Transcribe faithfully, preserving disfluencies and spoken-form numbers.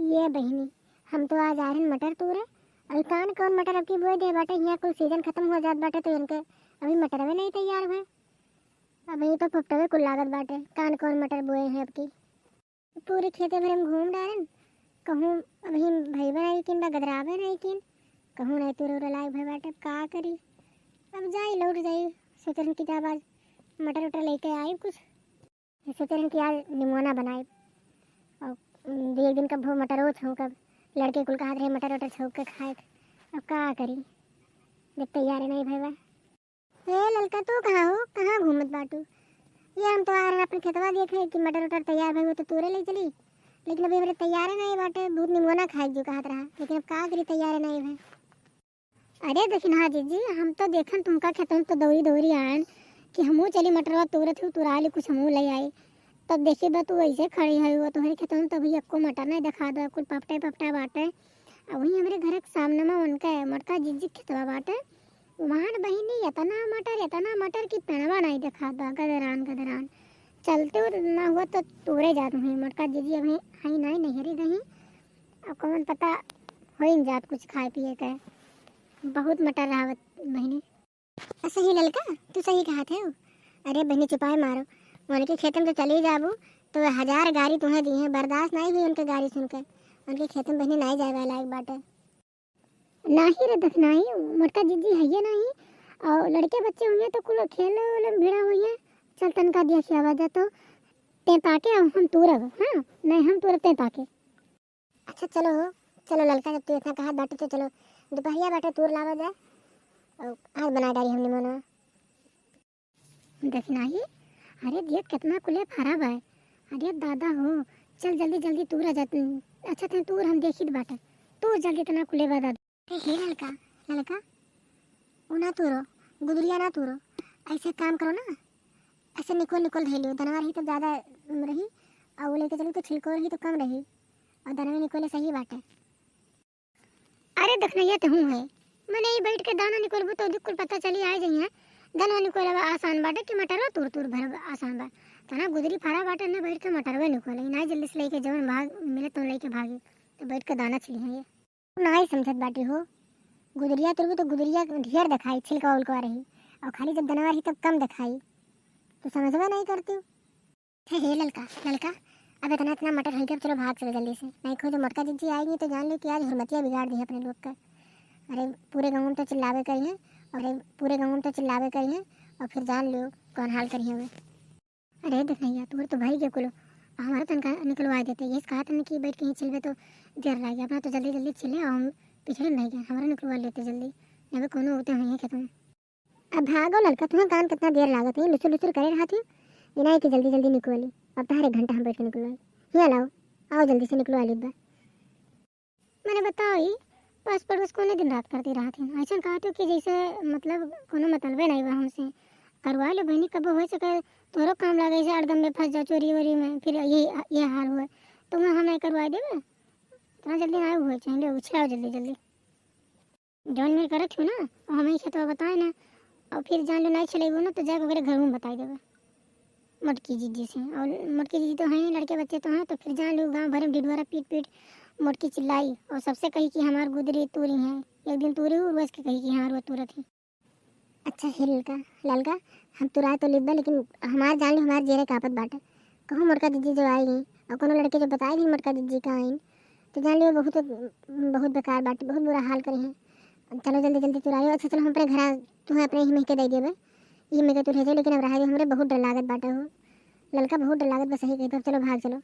ये बहिनी, हम तो आज आए रहन मटर तूरे, अउर कान कौन मटर अबकी बोए दे बाटे, हियाँ कुल सीजन खतम हो जात बाटे, तो इनके अभी मटरवे नाहीं तैयार भए। अबहीं तो पोपटवे कुल लागत बाटे, कान कौन मटर बोए हैं अबकी। पूरे खेते भरे में घूम डारेन, कहूँ अबहीं भइबे नाहीं किन बा, गदराबे नाहीं किन, कहूँ नाहीं तूरे उरे लायक भए बाटे, अब का करी। अब जाई, लौट जाई, सोचेन कि जब आज मटर उटर लइके आई कुछ, सोचेन कि आज निमोना बनाई। अउर, उम, दू एक दिन का भो मटरो छौंकब, लड़के कुल कहत रहे मटर उटर छौंक के खाए, अब का करी जब तैयारे नाहीं भए बा। ए ललका, तू कहाँ हो, कहाँ घूमत बाटू? ये हम तो आ रहे अपने खेतवा देखे कि मटर उटर तैयार भए हो तो तूरे ले चली, लेकिन अभी हमरे तैयारे नाहीं बाटे, बहुत निमोना खाए जो कहत रहा, लेकिन अब का करी, तैयारे नाहीं भए। अरे दखिनहा जीजी, हम तो देखन तुमका खेतन तो दौरी दौरी आएन कि हमहू चली मटरवा तूरत हूँ, तुरा ली कुछ हमहू ले आई। तब देखी बा तू ऐसे खड़ी है, वो तोहरे खेतन तो अभी एको मटर नाहीं देखात बा, कुल पपटे पपटा बाटे। आ वहीं हमरे घर के सामने में उनका मोटका जीजी खेतवा बाटे, वहाँ बहिनी इतना मटर, इतना मटर कि पेड़वा नाहीं देखात बा, गदरान गदरान। चलते ना हुआ तो तूरे जात हुई, मोटका जीजी अभी आई नाहीं, नैहरे गई। अब कौन पता होइन जात कुछ खाए पिए के। बहुत मटर रहावत बहिनी। आ सही ललका, तू सही कहत है। अरे बहिनी चुपाए मारो, उनके खेत में तो चली जाबू तो हजार गारी तुहें दी हैं, बर्दाश्त नाहीं हुई उनके गारी सुन के। उनके खेत में बहिनी नाहीं जाए वाला एक बाटे। नाहीं रे दखिनहा, मोटका जीजी है ये नाहीं, अउर लड़के बच्चे हुए तो कुल खेले उले में भिड़ा हुए हैं। चल तनका देखिया आवा जा तो ते ताके, अब हम तूरब, हाँ, नाहीं हम तूरब ते ताके। अच्छा चलो हो, चलो ललका, जब तू इतना कहत बाटे तो चलो, दुपहरिया बाटे, तूर लावा जाए अउर आज बनाए डारी हमनी मनवा। दखिनहा, अरे देख कितना कुले फरा बा। अरे दादा हो, चल जल्दी जल्दी तूरा जा। अच्छा ते तूर, हम देखित बाटे, तूर जल्दी, इतना कुले बा दादा। ए, हे ललका, ललका, उ ना तूरो, गुदरिया ना तूरो, ऐसे काम करो ना, ऐसे निकोल निकोल धइ लियो, दनवा रही तो ज्यादा रही, अउर लेके चलू तो छिलको रही तो कम रही, अउर दनवे निकोले सही बाटे। अरे दखिनहा, ते हूँ है, मने ई बैठ के दाना निकोलबू तो दुख कुल पता चली आए जइहे। दनवा निकोले आसान बाटे कि मटरवा तूर तूर भर आसान बा। तना गुदरी फरा बाटे ने बैठ के मटरवे निकोले, नाहीं जल्दी से लइके जवन भाग मिले तो लइके भागी, तो बैठ के दाना छिली है ये। नाहीं समझत बाटी हो, गुदरिया तुरबू तो गुदरिया ढेर देखाई, छिलका उलका रही, अउर खाली जब दनवा रही तब कम देखाई। तू समझबे नाहीं करती। हे, हे ललका, ललका, अब इतना इतना मटर है कि अब चलो भाग चलो जल्दी से, नाहीं खोजो मोटका जीजी आएगी तो जान लो कि आज हुरमतिया बिगाड़ दी है अपने लोग का। अरे पूरे गाँव में तो चिल्लावे करी है, अरे पूरे गाँव में तो चिल्लावे करी है, अउर फिर जान लो कौन हाल करी है। अरे दखिनहा, तोर तो भाई के कुलो, हमारा तनका निकलवा देते। ये कहा तन कि बैठ के ही छिलबे तो देर लागे, अपना तो जल्दी जल्दी छिले, अउर हम पिछड़े में रह गए, हमारा निकलवा लेते जल्दी, नहीं कौनो होते हुए खेत में। अब भागो ललका, तुम्हें काम कितना देर लागत है, लुसुर लुसुर करे रहत हो, बिना कि जल्दी जल्दी निकलवा ली। अब तहरे घंटा हम बैठ के निकलवा ली। हिया लाओ, आओ जल्दी से निकलवा ली बा। मने बताओ, ई पास पड़ोस कौने दिन रात करती रहत हैं? ऐसन कहत हो कि जैसे, मतलब, कोनो मतलबे नहीं बा हमसे। करवा लो बहनी, कबो हो सके तोरो काम लागे, ऐसे हरदम में फंस जाओ चोरी वोरी में, फिर ये, ये हाल हुए। तो मैं हम नहीं करवा देबे, इतना जल्दी ना हुए, चाहिए उछलाओ जल्दी जल्दी। जौन मेर करत हो ना, वो हमें खेतवा बताए ना, और फिर जान लो नहीं चलेगो ना, तो जाके ओकरे घर में बताई देबे। मोटकी जीजी से। और मोटकी जीजी तो हैं, लड़के बच्चे तो हैं, तो फिर जान लो गांव भर में ढिढोरा पीट पीट मोटकी चिल्लाई और सबसे कही कि हमार गुदरी तूरी हैं। एक दिन तूरी हुई, रोज के कही कि हाँ, रोज तूरत ही। अच्छा हे ललका, ललका, हम तुराए तो लेबा, लेकिन हमार जान लो, हमार जेरे कापत बाटे। कहूँ मोटका जीजी जो आई गई और कोनो लड़के जो बताए भी मोटका जीजी का आइन, तो जान लियो बहुत, बहुत बेकार बाटे, बहुत बुरा हाल करी हैं। चलो जल्दी जल्दी तुरायो। अच्छा चलो हम अपने घर, तुम्हें अपने ही मेहके दे देबे, ये मेहके तू रह जाओ, लेकिन अब रहा दे, हमरे बहुत डर लागत बाटे हो ललका, बहुत डर लागत बा सही कही तो। अब चलो भाग चलो।